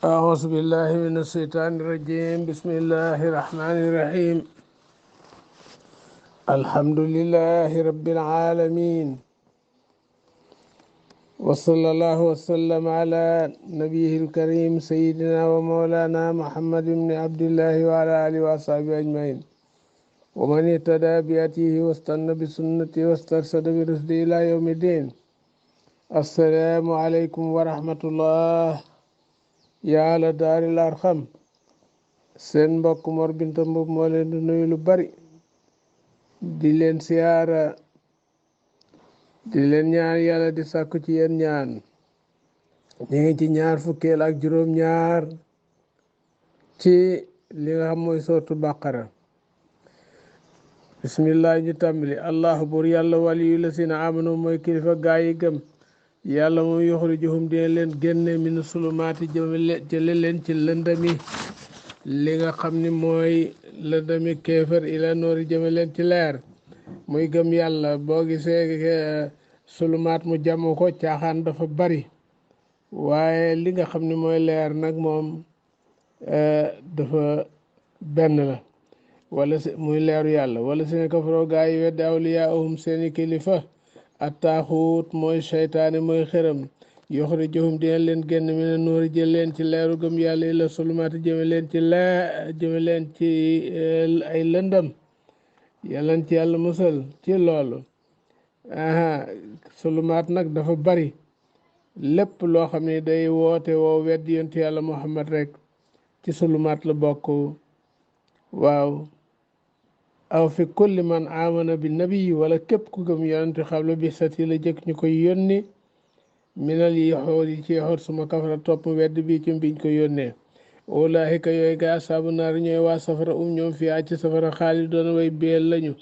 أعوذ بالله من الشيطان الرجيم. بسم الله الرحمن الرحيم. الحمد لله رب العالمين، وصلى الله وسلم على نبيه الكريم سيدنا ومولانا محمد بن عبد الله وعلى آله وصحبه أجمعين، ومن اهتدى بهديه واستنى بسنته واسترشد برشده إلى يوم الدين. السلام عليكم ورحمة الله يا على دار الأرحم. seen mbokk Mor Binta Mbuub moo leen di nuyu lu bari, di leen siyaara, di leen ñaan yàlla, di sàkku ci yéen ñaan. ñu ngi ci ñaar fukkeel ak juróom ñaar ci li nga xam mooy sootu Baqara. bismillah ñu tàmbali. allahu bur yàlla waliyu la sina amanu mooy kilifa gaa yi gëm yàlla, moom yuxrijuhum dina leen génne min sulumaati jële leen ci lëndami li nga xam ni mooy lëndami kéefër ila noori jëme leen ci leer muy gëm yàlla. boo gisee sulumaat mu jàmm ko, caaxaan dafa bari, waaye li nga xam ni mooy leer nag moom dafa benn la, wala muy leeru yàlla. wala seen kafaroo gaa yi weddi awliyaahum seeni kilifa attaaxuut mooy seytaane mooy xëram, yuxrijuhum dina leen génn mi ne nuuri jël leen ci leeru gëm yàlla yi la sulumaati jëme leen ci ay lëndam. yàllan ci yàlla musal ci loolu. sulumaat nag dafa bari, lépp loo xam ne day woote woo weddi yonent yàlla Muhammad rek ci sulumaat la bokk. waaw, aw fi kulli man amana bi nabi, wala képp ku gëm yonent xabla bi sati la jëkk ñu koy yónni minal yi xool yi ci xool suma kafara topp wedd bi ci mbiñ ko yónnee. ulaahika yooyu gaa asaabu naar ñooy waa safara ñoom fi ci safara xaalidoon way beel lañu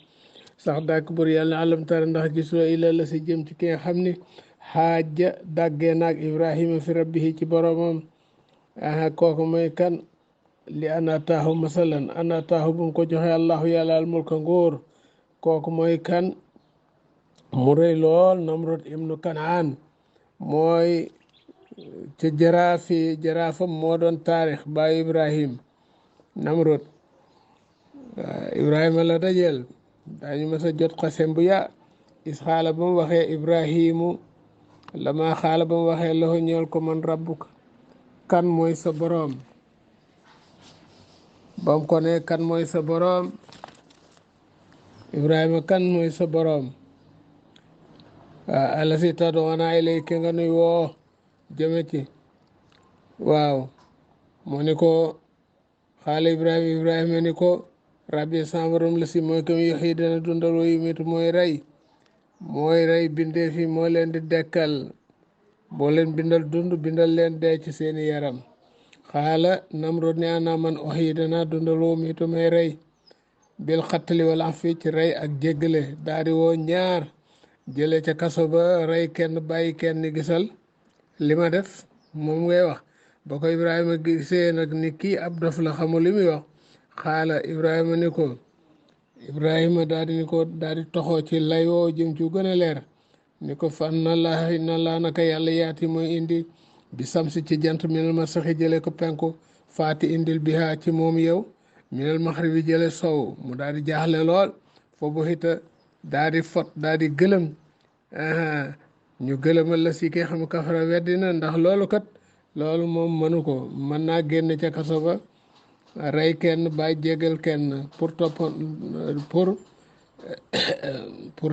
sax dàkk bur yàlla. alam tara ndax gisoo ila la si jëm ci ki nga xam ni xaaja dàggee naag ibrahima fi rabbihi ci boromam. kooku mooy kan? li ana taaxu masalan, ana taaxu bu mu ko joxe allahu yàlla al mulka nguur. kooku mooy kan? mu rëy lool, namrod ibnu kanaan mooy ca jaraafam moo doon taarix baayu ibrahim. namrod ibrahima la dajeel, daañu mës a jot xasem bu yaa is xaala ba mu waxee ibrahimu lama xaala ba mu waxee loxo ñeel ko man rabbuka, kan mooy sa boroom. ba mu ko ne kan mooy sa boroom, ibrahima kan mooy sa boroom. ala si tad'una ilayka nga nuy woo jëme ci. waaw, mu ni ko xaala ibrahima ni ko rabbi sa borom la si mooy kam yuhyi dana dundal wa yumiitu mooy rey bindee fi moo leen di dekkal, boo leen bindal dund bindal leen dee ci seeni yaram. xaala namrod ni ana man uhyi dana dundal wa yumiitu may rey bil xattali wal afi ci rey ak jéggale. daal di woo ñaar jële ca kaso ba, rey kenn bàyyi kenn. gisal li ma def moom ngay wax. ba ko ibrahima gisee nag ni kii ab dof la, xamul li muy wax. xaala ibrahima ni ko daal di toxoo ci lay woo jëm ci gën a leer ni ko fa na laa naka yàlla yaati mooy indi bi samsi ci jant minal masaxi jële ko penku, faati indil bihaa ci moom yow minal maxribi jële sow. mu daal di jaaxle lool, fo bu xita daal di fot daal di gëlëm. ñu gëlëmal la si ki xam kafara weddi na, ndax loolu kat loolu moom mënu ko. mën naa génn ca kaso ba, rey kenn bàyyi jégal kenn pour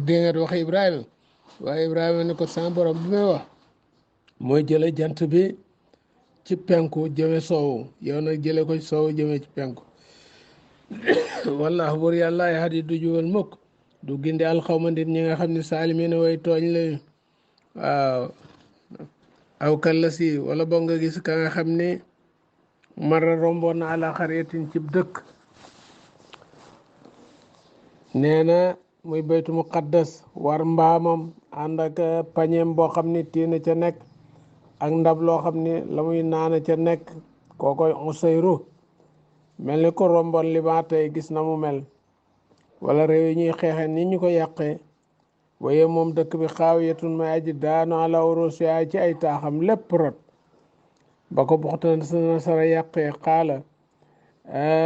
dingat wax ibrahima. waaye ibrahima ni ko sama borom bi may wax mooy jële jant bi ci penku jëme soowu, yow nag jële ko soowu jëme ci penku. wallahu bur yàlla yahdi du jubal mukk, du gindi alxawma nit ñi nga xam ne saalimiina way tooñ lañu. waaw, aw kalla si wala boog nga gis ka nga xam ne mara romboon na ala xariyatin cib dëkk. nee na muy baytu muqaddas, war mbaamam ànd ak pañeem boo xam ne tiina ca nekk ak ndab loo xam ne la muy naana ca nekk. kookoy Usayru, mel ni ko romboon liban tey gis na mu mel, wala réew yi ñuy xeexe ni ñu ko yàqee. waaye moom dëkk bi xaawiyatun may aji daanu ala urusiha ci ay taaxam lépp rot. ba ko buxtan sa nasara yàqee xaala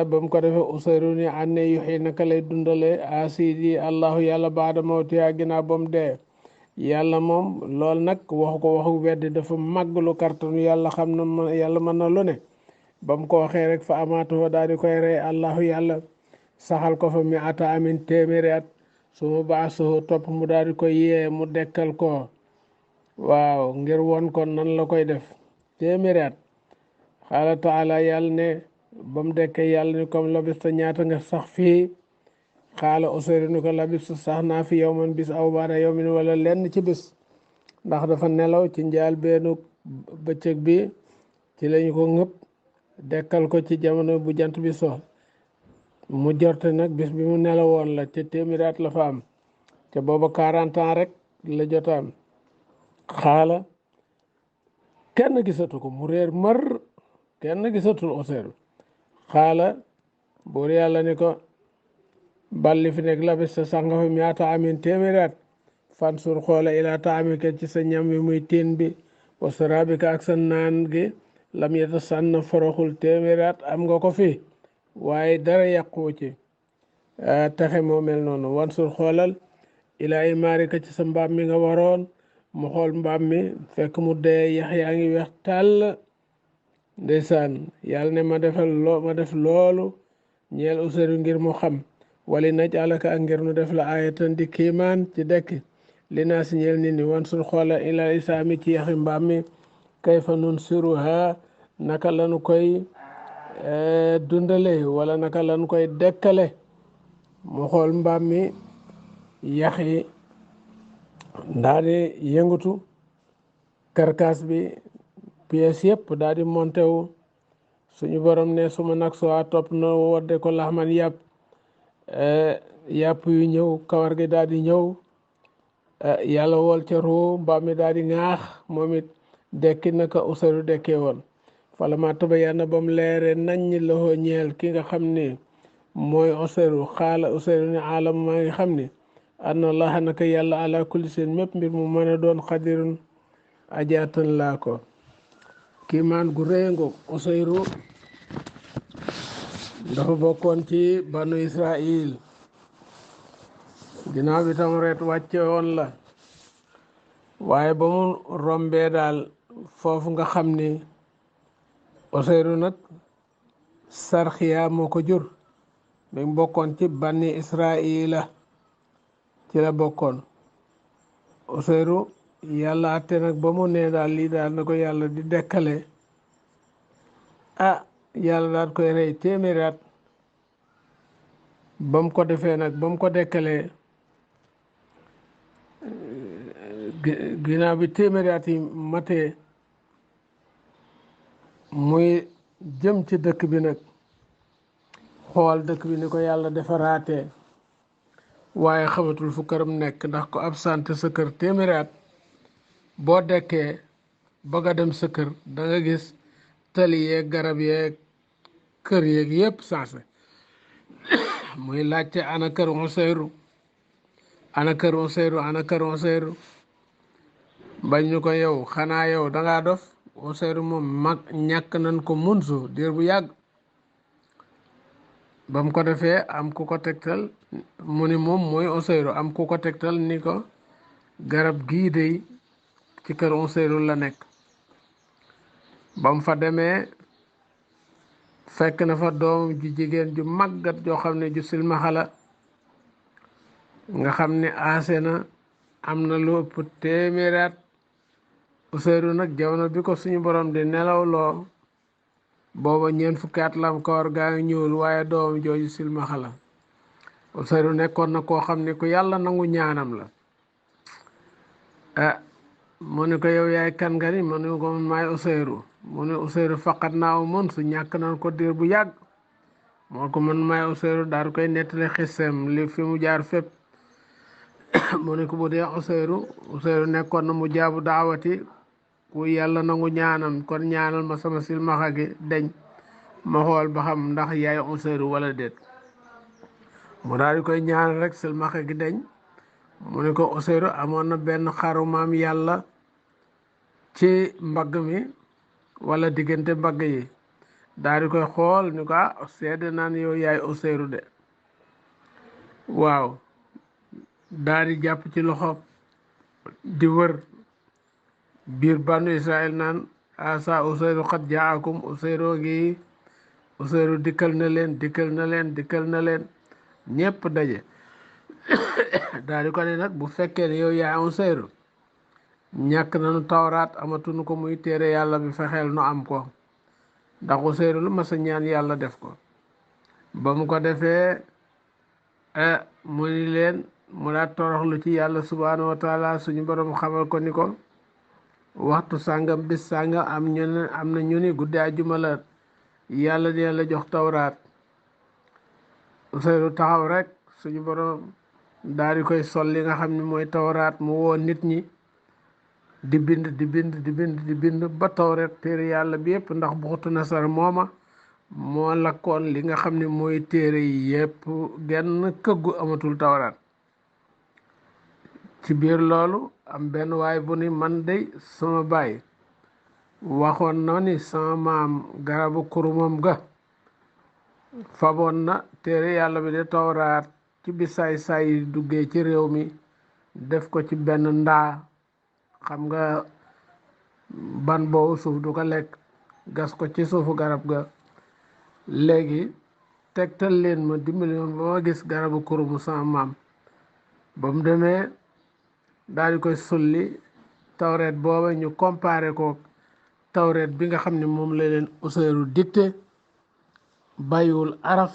ba mu ko defee usayru ni ànne yuxi naka lay dundale asidi allahu yàlla baada mawtiha ginnaaw ba mu dee yàlla moom lool nag waxu ko waxu weddi dafa màgg lu kartanu yàlla xam na yàlla mën na lu ne ba mu ko waxee rek fa amaatoo daal di koy rey allahu yàlla saxal ko fa mi ata amin téeméeri at su ma baaxee topp mu daal di koy yee mu dekkal ko waaw ngir won ko nan la koy def téeméeri at xaala taala yàlla ne ba mu dekkee yàlla ni comme labista ñaata nga sax fii xaala usayru ni ko labista sax naa fi yow man bis aw baada yow min wala lenn ci bis ndax dafa nelaw ci njaal beenu bëccëg bi ci lañu ko ŋëpp dekkal ko ci jamono bu jant bi so mu jorte nag bis bi mu nelawoon la te téeméeri at la fa am te booba 40 ans rek la jotaam xaala kenn gisatu ko mu réer mar kenn gisatul usayru xaala buur yàlla ni ko balli fi nekk labista sax nga fa miata amin téeméeri at fan sur xoola ilaa taamika ci sa ñam wi muy tiin bi wa sarabika ak sa naan gi lam yeta sànn foroxul téeméeri at am nga ko fi waaye dara yàqu ci taxe moo mel noonu wan sur xoolal ilaa imaarika ci sa mbaam mi nga waroon mu xool mbaam mi fekk mu dee yax yaa ngi weex tàll ndeysaan yàlla ne ma def loolu ñeel usayru ngir mu xam wali naj alaka ak ngir nu def la ayatan di kiimaan ci dekki li naa si ñeel nit ñi wan sul xoola ila isaami ci yaxi mbaam mi kayfa nun siruha naka lanu koy dundale wala naka lanu koy dekkale mu xool mbaam mi yax yi daal di yëngatu karkaas bi pièces yëpp daal di monté wu suñu borom ne suma nag soo topp na wodde ko laxman yàpp yu ñëw kawar gi daal di ñëw yàlla wol ca ruu mbaam mi daal di ŋaax moom it dekki naka usayru dekkee woon fala ma tabayyana ba mu leere naññ loxo ñeel ki nga xam ni mooy usayru xaala usayru ni alam maa ngi xam ni anna allaha naka yàlla ala kulli seen mépp mbir mu mën a doon xadirun ajaatan laa ko kiimaan gu réengo usayru dafa bokkoon ci banu israil ginnaaw bi tam ret wàcce woon la waaye ba mu rombee daal foofu nga xam ni usayru nag sarxiya moo ko jur mi bokkoon ci bani israila ci la bokkoon usayru yàlla atte nag ba mu nee daal lii daal na ko yàlla di dekkale yàlla daal koy rey téeméeri at ba mu ko defee nag ba mu ko dekkalee ginnaaw bi téeméeri at yi matee muy jëm ci dëkk bi nag xool dëkk bi ni ko yàlla defaraatee waaye xamatul fu këram nekk ndax ko absenté sa kër téeméeri at boo dekkee bëgg a dem sa kër da nga gis tali yeeg garab yeeg kër yeeg yépp sansé muy laajte ana kër usayru ana kër usayru ana kër usayru bañ ñu ko yow xanaa yow dangaa dof usayru moom mag ñàkk nañ ko munsu diir bu yàgg ba mu ko defee am ku ko tegtal mu ni moom mooy usayru am ku ko tegtal ni ko garab gii dey ci kër usayru la nekk ba mu fa demee fekk na fa doom ju jigéen ju màggat joo xam ne ju silmaxa la nga xam ne aase na am na lu ëpp téeméeri at usayru nag jamono bi ko suñu borom di nelaw loo booba ñeent fukki at lam kawar gaa ngi ñuul waaye doom jooju silmaxa la usayru nekkoon na koo xam ne ku yàlla nangu ñaanam la mu ne ko yow yaay kan nga ni mu ne ko man maay usayru mu ne usayru faqat naaw mën su ñàkk nañ ko diir bu yàgg moo ko man maay usayru daal koy nettali xisseem li fi mu jaar fépp mu ne ko bu dee usayru nekkoon na mu jaabu daawati ku yàlla nangu ñaanam kon ñaanal ma sama silmaxa gi deñ ma xool ba xam ndax yaay usayru wala déet mu daal di koy ñaanal rek silmaxa gi deñ mu ne ko usayru amoon na benn xaru maam yàlla ci mbagg mi wala diggante mbagg yi daal di koy xool ni ko seede naan yow yaay Useyru de. waaw daal di jàpp ci loxo di wër biir banu Israël naan asa Useyru xat jaakum Useyru gi, Useyru dikkal na leen dikkal na leen dikkal na leen ñépp daje. daal di ko ne nag bu fekkee ne yow yaay Useyru ñàkk nañu tawraat amatuñu ko muy téere yàlla bi, fexeel nu am ko, ndax Useyru lu mas a ñaan yàlla def ko. ba mu ko defee mu ni leen mu daa toroxlu ci yàlla subhaanahu wa taala, suñu borom xamal ko ni ko waxtu sàngam bis sàngam am na ñu ni guddi àjjuma la yàlla dina la jox tawraat. Useyru taxaw rek suñu borom daal di koy sol li nga xam ne mooy tawraat, mu woo nit ñi di bind di bind di bind di bind ba tawreet téere yàlla bi yëpp, ndax buxutu nasar mooma moo lakkoon li nga xam ne mooy téere yi yëpp, genn këggu amatul tawraat. ci biir loolu am benn waay bu ni man dey sama baay waxoon na ni sama maam garabu kurumam ga faboon na téere yàlla bi de tawraat ci bi saay-saay yi duggee ci réew mi def ko ci benn ndaa, xam nga ban boobu suuf du ko lekk, gas ko ci suufu garab ga. léegi tegtal leen ma dimbali ma ba ma gis garabu kurumu sama maam. ba mu demee daal di koy sulli tawreet booba ñu comparé ko tawreet bi nga xam ne moom la leen Useyru dicté, bàyyiwul araf,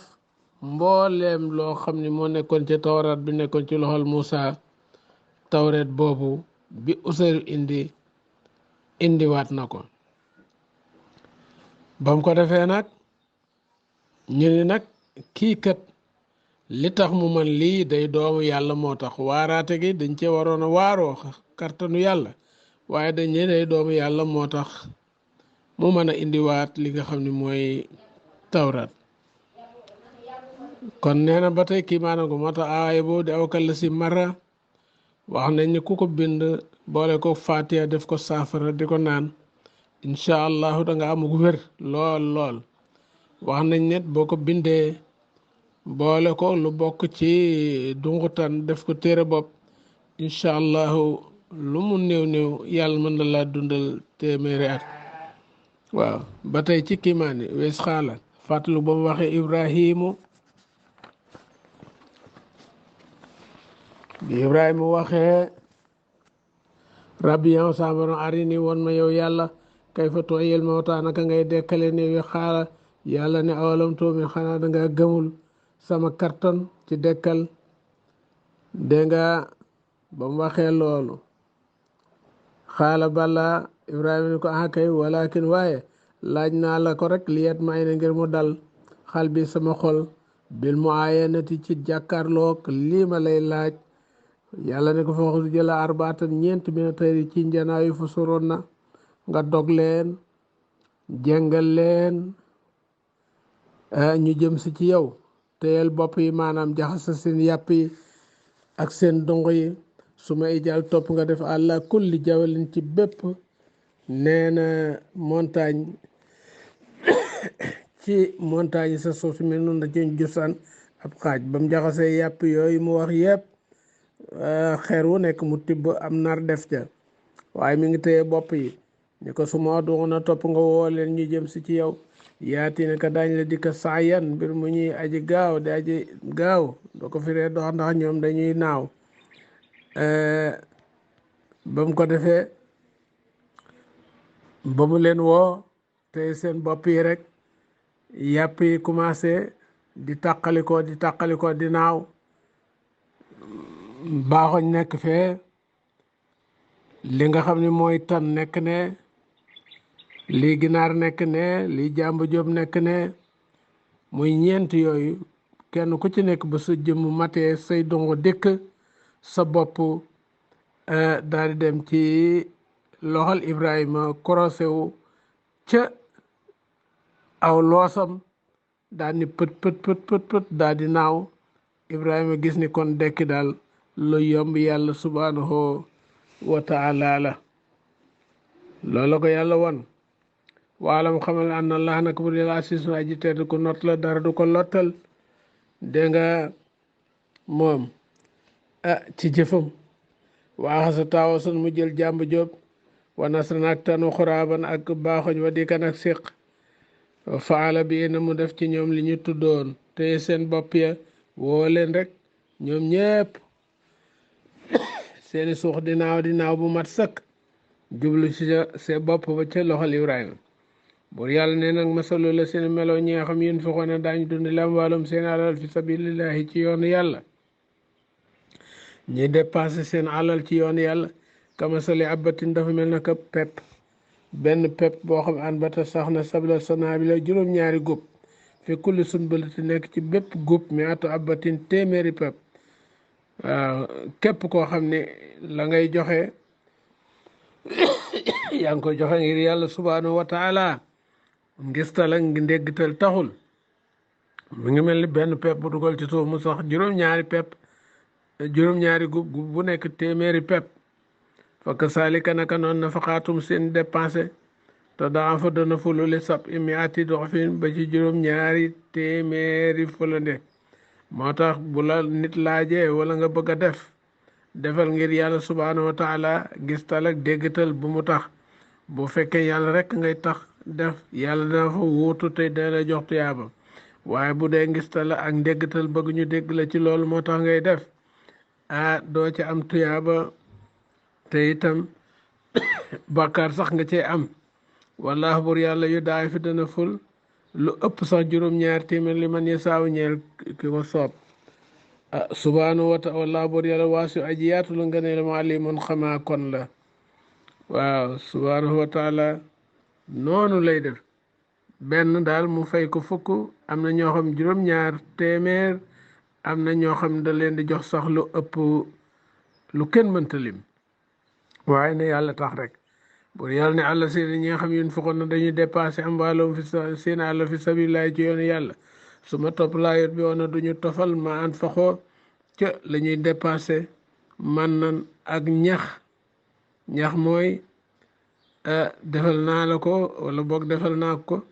mbooleem loo xam ne moo nekkoon ci tawreet bi nekkoon ci loxol Muusa, tawreet boobu bi Useyru indiwaat na ko. ba mu ko defee nag ñu ni nag kii kat li tax mu man lii day doomu yàlla moo tax, waaraate gi dañ cee waroon a waaroo kartanu yàlla, waaye dañ ne day doomu yàlla moo tax mu mën a indiwaat li nga xam ne mooy tawraat. kon nee na ba tey kii maanaam ko moo tax aaya boobu di awkal la si mara wax nañ ni ku ko bind boole ko Faatiha def ko saafara di ko naan incha allahu da nga amug wér lool lool. wax nañ net boo ko bindee boole ko lu bokk ci dungutan def ko téere bopp, incha allahu lu mu néew néew yàlla mën na laa dundal téeméeri at. waaw ba tey ci kiimaani wees xaala fàttalu ba mu waxee Ibrahimu bi Ibrahima waxee rabbi yow samaron arini won ma yow yàlla kay fa tooyel mawtaa naka ngay dekkale néew yi xaala yàlla ne awalam tuumin xanaa danga gëmul sama kartan ci dekkal. dégg nga ba mu waxee loolu xaala bala Ibrahima ni ko kay walakin waaye laaj naa la ko rek liyet may na ngir mu dal xal bi sama xol bil mu aayanati ci jàkkaarloog lii ma lay laaj. yàlla ne ko fa wax jëla arbaatan ñeent mina tayri ci njanaaw yi fa soroon na nga dog leen jëngal leen ñu jëm si ci yow, téyel bopp yi maanaam jaxasa seen yàpp yi ak seen dongo yi, su ma ijal topp nga def àlla kulli jawalin ci bépp nee na montagne ci montagne sa suuf si mel noonu da ci jusaan ab xaaj. ba mu jaxasee yàpp yooyu mu wax yëpp xeer wu nekk mu tibb am nar def ca, waaye mi ngi téye bopp yi ni ko su ma doon a topp nga woo leen ñu jëm si ci yow, yaati ne ka daañ la dikka saayan mbir mu ñuy aji gaaw di aji gaaw doo ko firee dox ndax ñoom dañuy naaw. ba mu ko defee ba mu leen woo te seen bopp yi rek yàpp yi commencé di tàqalikoo di naaw, baaxoñ nekk fee, li nga xam ne mooy tan nekk ne, lii ginaar nekk ne, lii jàmbu jóob nekk ne, muy ñeent yooyu kenn ku ci nekk ba sa jëmm matee say dongo dëkk sa bopp daal di dem ci loxol Ibrahima korosé wu ca aw loosam daal ni pët pët pët pët pët daal di naaw. Ibrahima gis ni kon dekki daal lu yomb yàlla subhanahu wa taala la. loolu ko yàlla won waalam xamal anna allah nag bur yàlla asiisun aji tedd ku not la dara du ko lottal dégg nga moom ci jëfam waaxasa taawasan mu jël jàmb jóob wa nasran ak tanu xuraaban ak baaxoñ wa dikan ak séq faala bi na mu def ci ñoom li ñu tuddoon te seen bopp ya woo leen rek ñoom ñépp seeni suux di naaw bu mat sëkk jublu ci see bopp ba ca loxol Ibrahima buur yàlla ne nag masalu la seen meloo ñi nga xam yéen fexoon ne daañu dund lam wàllum seen alal fi sabilillahi ci yoonu yàlla ñi dépensé seen alal ci yoonu yàlla kamasali abbatin dafa mel naka pepp benn pepp boo xam an bata sax na sabla sanaabila juróom-ñaari góob fi kulli sunbulati nekk ci bépp góob mi atu abbatin téeméeri pepp waaw képp koo xam ne la ngay joxe yaa ngi koy joxe ngir yàlla subhanahu wa taala ngistal ak ndéggtal taxul mu ngi mel ni benn pepp bu dugal ci suuf mu sax juróom-ñaari pepp juróom-ñaari gub bu nekk téeméeri pepp fakk saalika naka noonu na faxaatum seen dépensé te daa fa dana fulu li sab imi ati doxfin ba ci juróom-ñaari téeméeri fulande moo tax bu la nit laajee wala nga bëgg a defal ngir yàlla subhanahu wa taala gistal ak déggtal bu mu tax bu fekkee yàlla rek ngay tax def yàlla dana fa wuutu te dana la jox tuyaaba waaye bu dee ngistal ak ndéggtal bëgg ñu dégg la ci loolu moo tax ngay def doo ci am tuyaaba te itam bàkkaar sax nga cee am wallaahu bur yàlla yu daay fi dana ful lu ëpp sax juróom-ñaar téeméer li man yasaaw ñeel ki ko soob subhanahu wa taala wallaahu bur yàlla waasiu aji yaatu la nga ne la alimun xamaa kon la waaw subhanahu wa taala noonu lay def benn daal mu fay ko fukk am na ñoo xam juróom-ñaar téeméer am na ñoo xam da leen di jox sax lu ëpp lu kenn mënta lim waaye ne yàlla tax rek bur yàlla ne àlla seen ñi nga xam yun foxoon na dañuy dépassé am wàllum fi seen àlla fi sabilillahi ci yoonu yàlla su ma topp laayot bi woon duñu tofal ma an faxoo ca la ñuy dépassé man nan ak ñax mooy defal naa la ko wala boog defal naa ko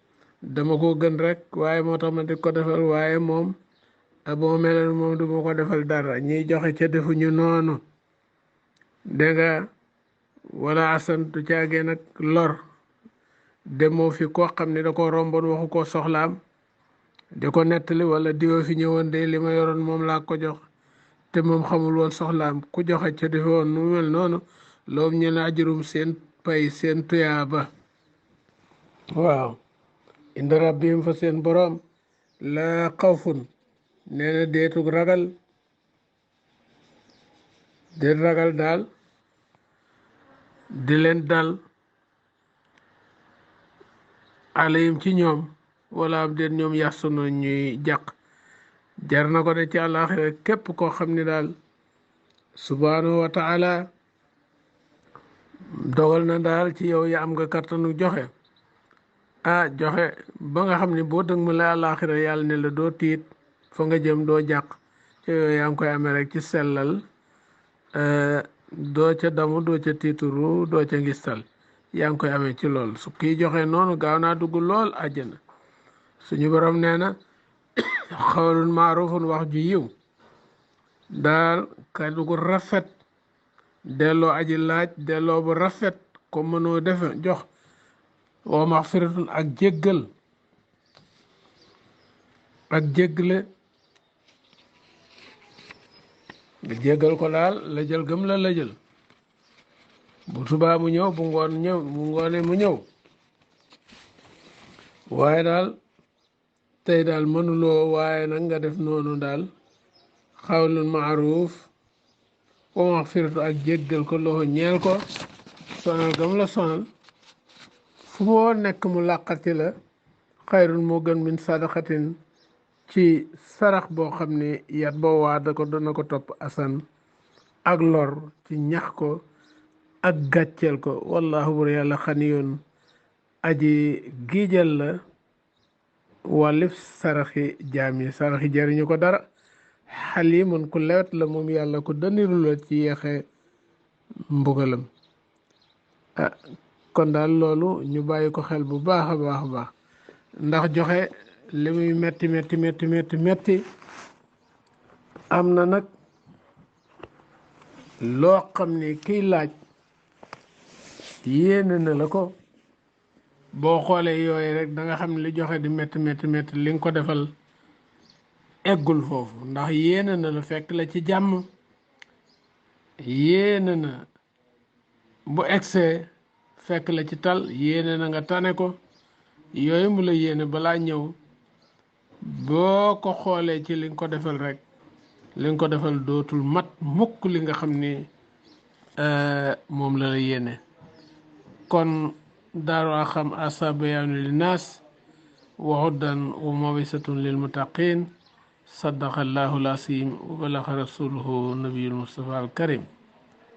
dama ko gën rek waaye moo tax ma di ko defal waaye moom boo meloon moom du ma ko defal dara ñiy joxe ca defuñu noonu dégg nga wala asantu caagee nag lor demoo fi koo xam ne da ko romboon waxu ko soxlaam di ko nettali wala diwa fi ñëwoon de li ma yoroon moom laa ko jox te moom xamul woon soxlaam ku joxe ca defe woon nu mel noonu loolu ñu ne ajurum seen pay seen tuyaaba waaw inda rabbihim fa seen boroom la xawfun nee na deetug ragal deet ragal daal di leen dal alayhim ci ñoom wala am déet ñoom yaxsunu ñuy jàq jar na ko de ci àllaaxira képp koo xam ne daal subhanahu wa taala dogal na daal ci yow ya am nga kattanu joxe joxe ba nga xam ne boo dëgg ma la àllaaxira yàlla ne la doo tiit fa nga jëm doo jàq ci yow yaa ngi koy amee rek ci sellal doo ca damu doo ca tiituru doo ca ngistal yaa ngi koy amee ci lool su kii joxe noonu gaaw naa dugg lool àjjana suñu borom nee na xawlun maarufun wax ju yiw daal kàddu gu rafet delloo aji laaj delloo bu rafet ko mënoo defe jox wa maxfiratun ak jéggal ak jéggle nga jéggal ko daal la jël gëm la jël bu subaa mu ñëw bu ngoonee mu ñëw waaye daal tey daal mënuloo waaye nag nga def noonu daal xawlun maaruf wa maxfiratu ak jéggal ko loxo ñeel ko sonal gam la sonal fu moo nekk mu làqati la xayrun moo gën min sadaqatin ci sarax boo xam ne yat boo waada ko dana ko topp asan ak lor ci ñax ko ak gàcceel ko wallahu bur yàlla xaniyoon aji giijal la wàllif saraxi jaam yi saraxi jariñu ko dara xalimun ku lewet la moom yàlla ku daniru la ci yeexe mbugalam kon daal loolu ñu bàyyi ko xel bu baax a baax a baax ndax joxe li muy metti metti metti metti metti am na nag loo xam ni kiy laaj yéene na la ko boo xoolee yooyu rek da nga xam ne li joxe di metti metti metti li nga ko defal eggul foofu ndax yéene na la fekk la ci jàmm yéene na bu egsee fekk la ci tal yéene na nga tane ko yooyu mu la yéene balaa ñëw boo ko xoolee ci li nga ko defal rek li nga ko defal dootul mat mukk li nga xam ni moom la la yéene kon Daaru Arqam asa bayaanu linnaas wa hudan wa mawisatun lil muttaqin sadaqa allahu al-asim wa balaxa rasuluhu nabiyul mustafa al karim